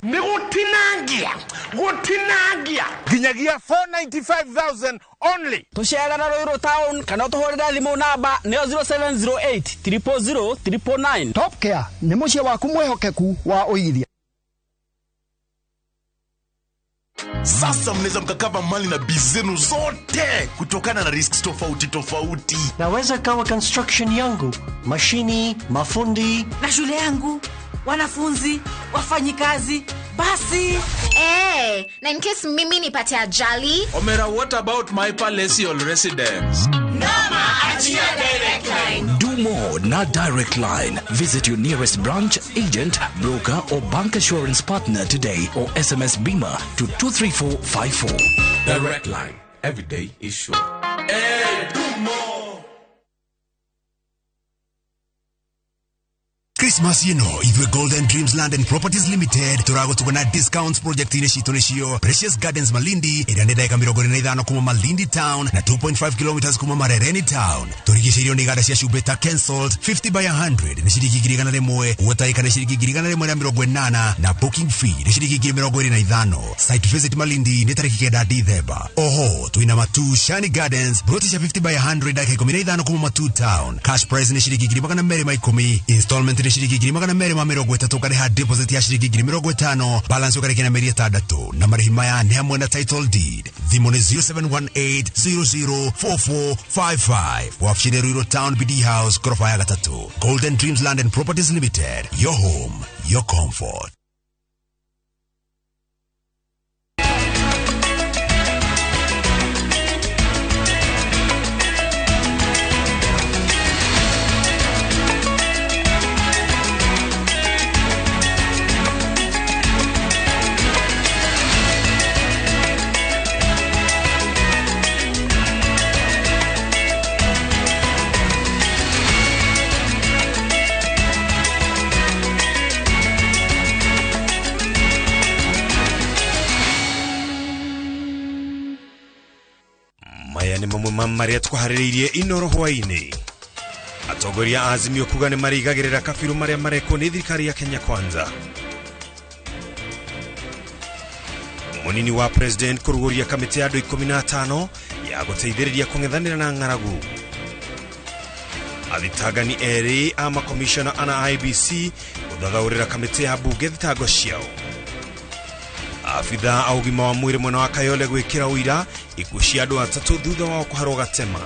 Nĩ gũtinangia gũtinangia nginyagia 495,000 only. Tũcerere Ruiru town kana ũtũhũrĩre thimũ namba nĩyo 0708 000 999. Top Care nĩ mũciĩ waku mwĩhokeku wa ũigithia. Sasa mnaweza mkakava mali na biz zenu zote kutokana na risks tofauti tofauti. Naweza kawa construction yangu, mashini, mafundi na shule yangu, wanafunzi, wafanyikazi, basi. Na in case mimi nipate ajali. Omera, what about my palatial residence? Noma, achia Direct Line. Do more na Direct Line. Visit your nearest branch, agent, broker or bank assurance partner today or SMS BIMA to 23454. Direct Line. Every day is sure. Hey, do more. Christmas yino ithuĩ Golden Dreams Land and Properties Limited tũragũtuga na discounts project-inĩ citũ nĩcio Precious Gardens Malindi ĩrĩa nĩ ndagĩka 45 kuma Malindi Town na 2.5 km kuma Marereni Town. Tũrigicĩirio nĩ iganda cia cumbĩ ta Kensalt 50 by 100 nĩ ciringi 100,000, Water nĩ ciringi 180,000 na booking fee nĩ ciringi 25,000. Site visit Malindi nĩ tarĩki 9 Dithemba. Oho twĩna Matu Shani Gardens broti cia 50 by 100 ndagĩka 15 kuma Matu Town. Cash price nĩ ciringi 210,000, installment nĩ ciringi 230,000 ũkarĩha deposit ya ciringi 50,000, balance ũkarĩkia na mĩeri 6 na marĩhi maya nĩ hamwe na title deed. Thimũ nĩ 0718004455. Wabici nĩ Ruiru Town, BD House, ghorofa ya 3. Golden Dreams Land and Properties Limited, your home, your comfort. Maya nĩ mamwe ma marĩa tũkũharĩrĩirie Inoro hwaĩ-inĩ. Atongoria a Azimio kuga nĩ marĩigagĩrĩra kabirũ marĩa marekwo nĩ thirikari ya Kenya Kwanza. Mũnini wa president kũrugũria kamĩtĩ ya andũ 15 ya gũteithĩrĩria kũng'ethanĩra na ng'aragu. Athitangani erĩ a makomishona ana IBC gũthathaũrĩra kamĩtĩ ya mbunge thitango ciao. Abithaa a ũgima wa mwĩrĩ mwena wa Kayole gwĩkĩra ũira ikuũ cia andũ atatũ thutha wao kũharwo gatema.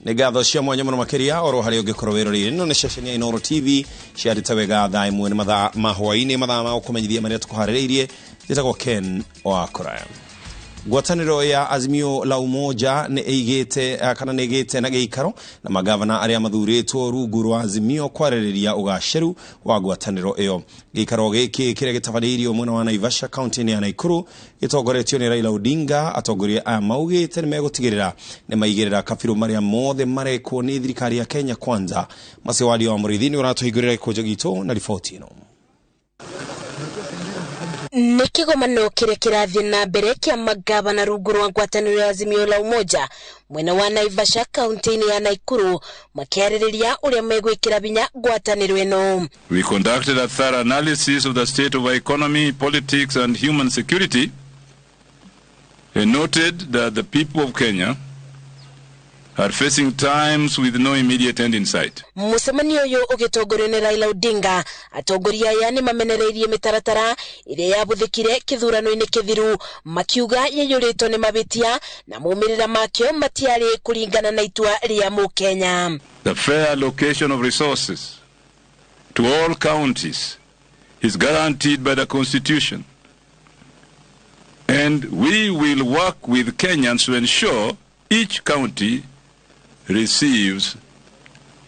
Nĩ ngatho cia mwanya mũno makĩria oro harĩa ũngĩkorwo wĩroreire. Ĩno nĩ ceceni ya Inooro TV ciarĩte wega thaa 1 nĩ mathaa ma hwaĩ-inĩ, mathaa ma gũkũmenyithia marĩa tũkũharĩrĩirie. Njĩtagwo Ken Wakũraya. Ngwatanĩro ya Azimio la Umoja nĩ ĩigĩte kana nĩ ĩgĩte na gĩikaro na magavana arĩa mathurĩtwo rungu rwa Azimio kwarĩrĩria ũgacĩru wa ngwatanĩro ĩyo. Gĩikaro gĩkĩ kĩrĩa gĩtabanĩirio mwena wa Naivasha kaunti-inĩ ya Nakuru gĩtongoretio nĩ Raila Odinga. Atongoria aya maugĩte nĩ megũtigĩrĩra nĩ maigĩrĩra kabirũ marĩa mothe marekwo nĩ thirikari ya Kenya Kwanza. Macewario wa Mũrĩithi nĩ ũratũhingũrĩra gĩkũnjo gitũ na riboti ĩno. Nĩ kĩgomano kĩrĩa kĩrathiĩ na mbere kĩa magavana rungu rwa ngwatanĩro ya Azimio la Umoja mwena wa Naivasha kaunti-inĩ ya Nakuru makĩarĩrĩria ũrĩa megwĩkĩra hinya ngwatanĩro ĩno. We conducted a thorough analysis of the state of our economy, politics and human security and noted that the people of Kenya are facing times with no immediate end in sight. Mũcemanio ũyũ ũgĩtongorio nĩ Raila Odinga, atongoria aya nĩ mamenereirie mĩtaratara ĩrĩa yabũthĩkire kĩthurano-inĩ kĩthiru, makiuga yaiyũrĩtwo nĩ mabĩtia na maumĩrĩra makĩo matiarĩ kũringana na itua rĩa mũkenya. The fair allocation of resources to all counties is guaranteed by the Constitution, and we will work with Kenyans to ensure each county receives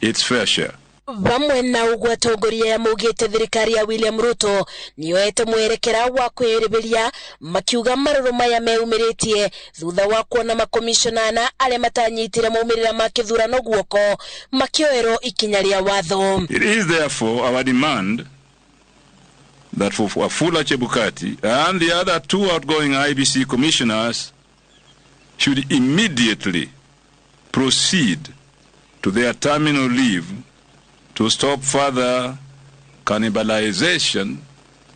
its fair share. Vamwe na ũguo atongoria ya maugĩte thirikari ya William Ruto nĩyoete mwerekera wa kwĩyũrĩbĩria, makiuga marũrũ maya meumĩrĩtie thutha wa kuona makomishona ana arĩa matanyitire maumĩrĩra ma kĩthurano guoko makĩoerwo ikinya rĩa watho. It is therefore our demand that for Wafula Chebukati and the other two outgoing IEBC commissioners should immediately proceed to their terminal leave to stop further cannibalization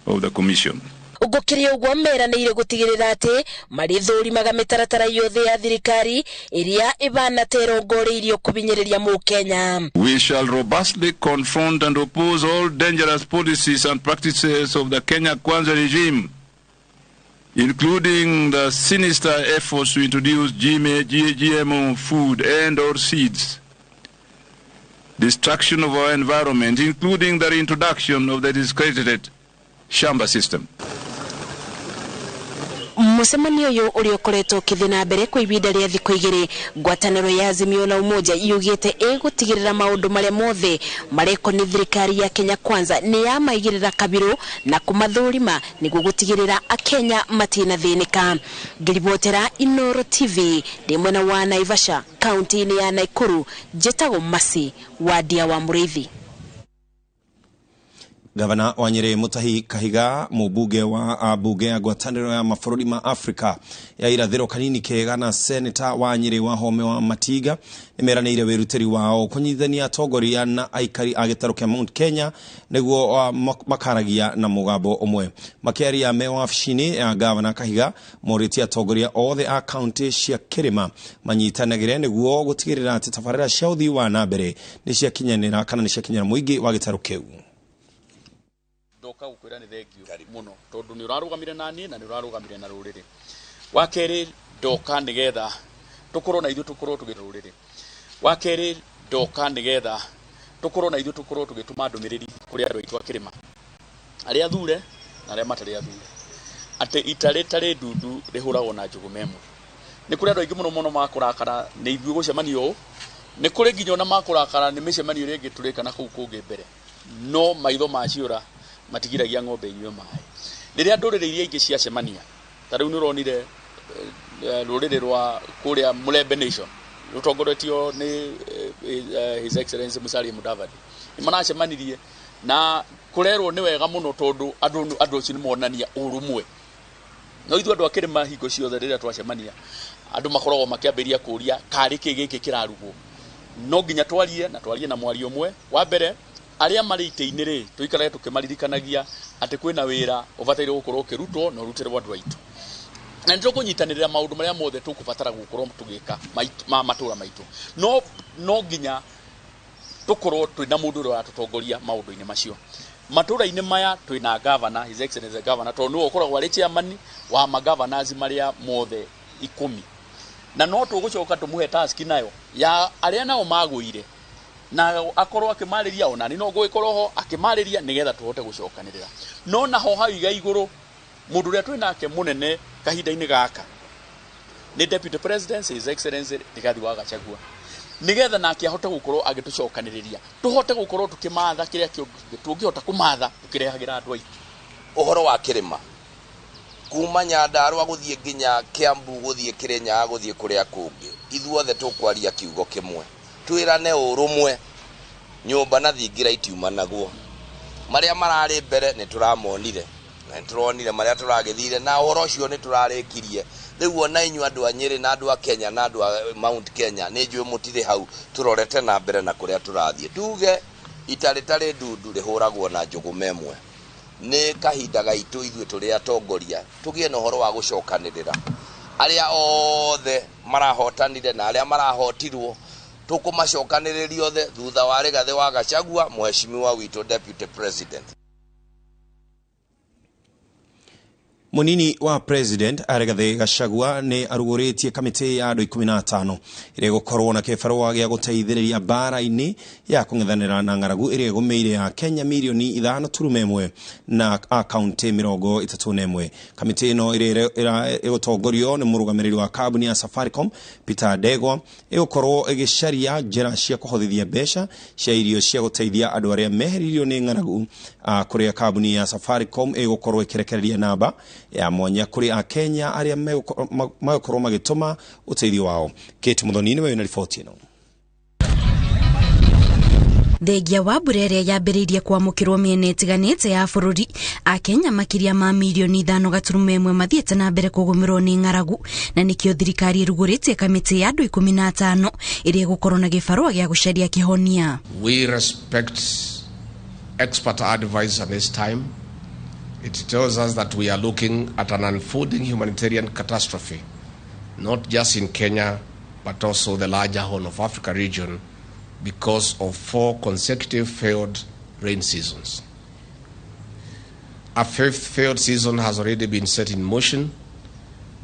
of the commission. Gũkĩrĩ ũguo meranĩire gũtigĩrĩra atĩ marĩthũrimaga mĩtaratara yothe ya thirikari ĩrĩa ĩbana ta ĩrongoreirio kũbinyĩrĩria mũkenya. We shall robustly confront and oppose all dangerous policies and practices of the Kenya Kwanza regime, including the sinister efforts to introduce GMO food and or seeds, destruction of our environment, including the reintroduction of the discredited shamba system. Mũcemanio ũyũ ũrĩa ũkoretwo ũkĩthiĩ na mbere kwa ihinda rĩa thikũ igĩrĩ, ngwatanĩro ya Azimio la Umoja yugĩte ĩgũtigĩrĩra maũndũ marĩa mothe marekwo nĩ thirikari ya Kenya Kwanza nĩ yamaigĩrĩra kabirũ na kũmathũrima nĩguo gũtigĩrĩra akenya matinathĩnĩka. Ngĩribotera Inooro TV ndĩ mwena wa Naivasha, kaunti-inĩ ya Nakuru, njĩtagwo Masi Wadia wa Mũrĩithi. Gavana wa Nyeri Mutahi Kahiga, mũmbunge wa bunge ya ngwatanĩro ya mabũrũri ma Afrika ya irathĩro Kanini Kega na seneta wa Nyeri Wahome wa Matiga nĩmeranĩire wĩrutĩri wao kũnyitithania atongoria na aikari a gĩtarũ kĩa Mount Kenya nĩguo makaragia na mũgambo ũmwe. Makĩaria me wabici-inĩ ya gavana Kahiga morĩtie atongoria othe a kaunti cia kĩrĩma manyitanagĩre nĩguo gũtigĩrĩra atĩ tabarĩra cia ũthii wa na mbere nĩciakinyanĩra kana nĩciakinyĩra mũingĩ wa gĩtarũ kĩu. Ndoka gukwira ni thengio muno tondu ni urarugamire na nie na ni urarugamire na ruriri. Wa keri ndoka nigetha tukorwo na ithuĩ tukorwo tugĩ Wa keri ndoka nigetha tukorwo na ithuĩ tukorwo tugĩtũma ndũmĩrĩri kũrĩ andũ aitũ a kĩrĩma, arĩa athure na arĩa matarĩ athure, atĩ ita rĩtarĩ ndundu rĩhũragwo na njũgũma ĩmwe. Nĩ kũrĩ andũ aingĩ mũno mũno makũrakara nĩ ithuĩ gũcemanio ũũ, nĩ kũrĩ nginya ona makũrakara nĩ mĩcemanio ĩrĩa ĩngĩ tũrĩka na kũu kũngĩ mbere, no maitho maciũra matigiragia ng'ombe inyue maĩ. Rĩrĩa ndũrĩrĩ iria ingĩ ciacemania, ta rĩu nĩũronire rũrĩrĩ rwa kũrĩa Mulembe Nation rũtongoretio nĩ His Excellency Musalia Mudavadi, nĩmaracemanirie na kũrerwo nĩ wega mũno tondũ andũ acio nĩmonania ũrũmwe. No ithuĩ andũ a kĩrĩma hingo ciothe rĩrĩa twacemania andũ makoragwo makĩambĩrĩria kũria karĩ kĩ gĩkĩ kĩrarugwo. No nginya twarie na twarie na mwario ũmwe. Wa mbere, arĩa marĩ itĩ-inĩ rĩ, tũikarage tũkĩmaririkanagia atĩ kwĩna wĩra ũbataire gũkorwo ũkĩrutwo na ũrutĩrwo andũ aitũ, na nĩtũkũnyitanĩrĩra maũndũ marĩa mothe tũkũbatara gũkorwo tũgĩka ma matũra maitũ. No nginya tũkorwo twĩna mũndũ ũrĩa ũratũtongoria maũndũ-inĩ macio. Matũra-inĩ maya twĩna governor, His Excellency governor, tondũ nĩwe ũkoragwo arĩ chairman wa magovernors marĩa mothe 10, na no tũgũcoka tũmũhe task nayo ya arĩa nao magũire na akorwo akĩmarĩria, ona nĩ no ngũgĩkorwo ho akĩmarĩria nĩgetha tũhote gũcokanĩrĩra. No naho hau iga igũrũ mũndũ ũrĩa twĩ nake mũnene kahinda-inĩ gaka nĩ Deputy President His Excellency Rigathi wa Gachagua, nĩgetha nake ahote gũkorwo agĩtũcokanĩrĩria tũhote gũkorwo tũkĩmatha kĩrĩa tũngĩhota kũmatha tũkĩrehagĩra andũ aitũ. Ũhoro wa kĩrĩma kuma Nyandarua gũthiĩ nginya Kiambu gũthiĩ Kĩrĩnyaga gũthiĩ kũrĩa kũngĩ, ithuothe tũkwaria kiugo kĩmwe, twĩrane ũrũmwe. Nyũmba na thingira itiumanagwo. Marĩa mararĩ mbere nĩ tũramonire na nĩ tũronire marĩa tũragĩthire, na ũhoro ũcio nĩ tũrarĩkirie. Rĩu ona inyuĩ andũ a Nyĩrĩ na andũ a Kenya na andũ a Mount Kenya nĩ njũĩ mũtirĩ hau, tũrorete na mbere na kũrĩa tũrathiĩ. Tuge ita rĩtarĩ ndundu rĩhũragwo na njũgũma ĩmwe. Nĩ kahinda gaitũ ithuĩ tũrĩ atongoria tũgĩe na ũhoro wa gũcokanĩrĩra arĩa othe marahotanire na arĩa marahotirwo, tũkũmacokanĩrĩria othe thutha wa Rigathi wa Gachagua, mheshimiwa witũ Deputy President. Munini wa president Rigathi Gachagua nĩ arugũrĩtie kamĩtĩ ya andũ 15 ĩrĩa ĩgũkorwo na kĩbarũa gĩa gũteithĩrĩria mbara-inĩ ya kũng'ethanĩra na ng'aragu ĩrĩa ĩgũmĩire ya Kenya mirioni 5.1 na akaunti 31. Kamĩtĩ ĩno ĩrĩa ĩgũtongorio nĩ mũrũgamĩrĩri wa kambuni ya Safaricom Peter Ndegwa ĩgũkorwo ĩgĩcaria njĩra cia kũhothithia mbeca cia irio cia gũteithia andũ arĩa meheririo nĩ ng'aragu, kũrĩa kambuni ya Safaricom ĩgũkorwo ĩkĩrekereria namba ya mwanya kũrĩ akenya arĩa megũkorwo magĩtũma ũteithio wao. Kate Muthoni nĩwe wĩna riboti ĩno. Thengia wa mbura ĩrĩa yambĩrĩirie kwamũkĩrwo mĩena ĩtiganĩte ya bũrũri, akenya makĩria ma mirioni 5.1 mathiĩte na mbere kũgũmĩrwo nĩ ng'aragu, na nĩkĩo thirikari ĩrugũrĩtie kamĩtĩ ya andũ 15 ĩrĩa ĩgũkorwo na gĩbarũa gĩa gũcaria kĩhonia. We respect expert advice at this time. It tells us that we are looking at an unfolding humanitarian catastrophe, not just in Kenya, but also the larger Horn of Africa region, because of 4 consecutive failed rain seasons. A 5th failed season has already been set in motion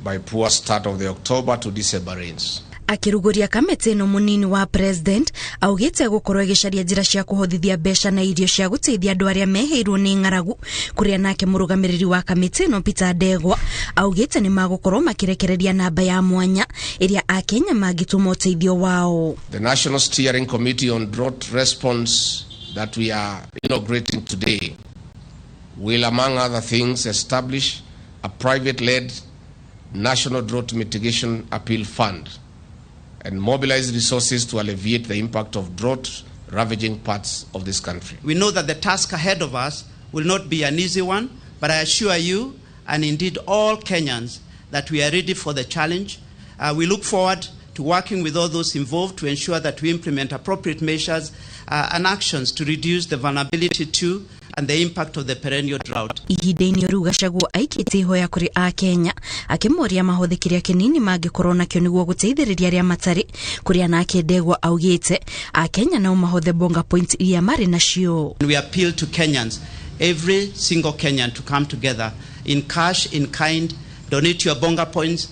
by poor start of the October to December rains. Akĩrugũria kamĩtĩ ĩno, mũnini wa president augĩte gũkorwo ĩgĩcaria njĩra cia kũhothithia mbeca na irio cia gũteithia andũ arĩa mehĩirwo nĩ ng'aragu, kũrĩa nake mũrũgamĩrĩri wa kamĩtĩ ĩno Peter Ndegwa augĩte nĩ magũkorwo makĩrekereria namba ya mwanya ĩrĩa akenya mangĩtũma ũteithio wao. The National Steering Committee on Drought Response that we are inaugurating today will, among other things, establish a private-led National Drought Mitigation Appeal Fund and mobilize resources to alleviate the impact of drought ravaging parts of this country. We know that the task ahead of us will not be an easy one, but I assure you, and indeed all Kenyans, that we are ready for the challenge. We look forward to working with all those involved to ensure that we implement appropriate measures and actions to reduce the vulnerability to and the impact of the perennial drought. Ihinda-inĩ rĩu Gachagua aikĩtie ihoya kũrĩ akenya akĩmoria mahothe kĩrĩa kĩnini mangĩkorwo nakĩo nĩguo gũteithĩrĩria arĩa matarĩ, kũrĩa nake Ndegwa augĩte akenya no mahothe bonga point iria marĩ nacio. We appeal to Kenyans, every single Kenyan, to come together in cash, in kind, donate your bonga points.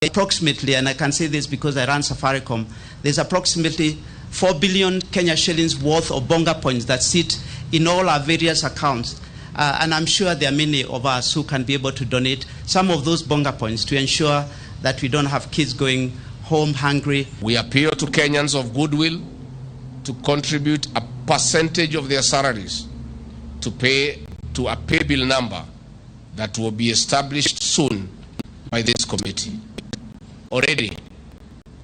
Approximately, and I can say this because I run Safaricom, there's approximately 4 billion Kenya shillings worth of bonga points that sit in all our various accounts. And I'm sure there are many of us who can be able to donate some of those bonga points to ensure that we don't have kids going home hungry. We appeal to Kenyans of goodwill to contribute a percentage of their salaries to pay to a pay bill number that will be established soon by this committee. Already,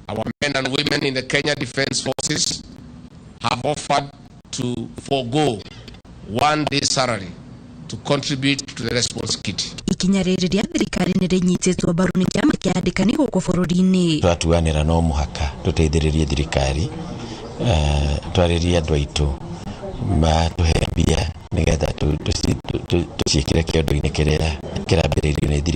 our men and women in the Kenya Defence Forces have offered to forego one day's salary to contribute to the response kitty. Ikinya rĩrĩ rĩa thirikari nĩ rĩnyitĩtwo mbaru nĩ kĩama kĩa andĩkani gũkũ bũrũri-inĩ. Tũratuanĩra no mũhaka tũteithĩrĩrie thirikari, twarĩrie andũ aitũ matũhe mbia nĩgetha tũciĩkĩre kĩondo-inĩ kĩrĩa kĩrambĩrĩirio nĩ thirikari.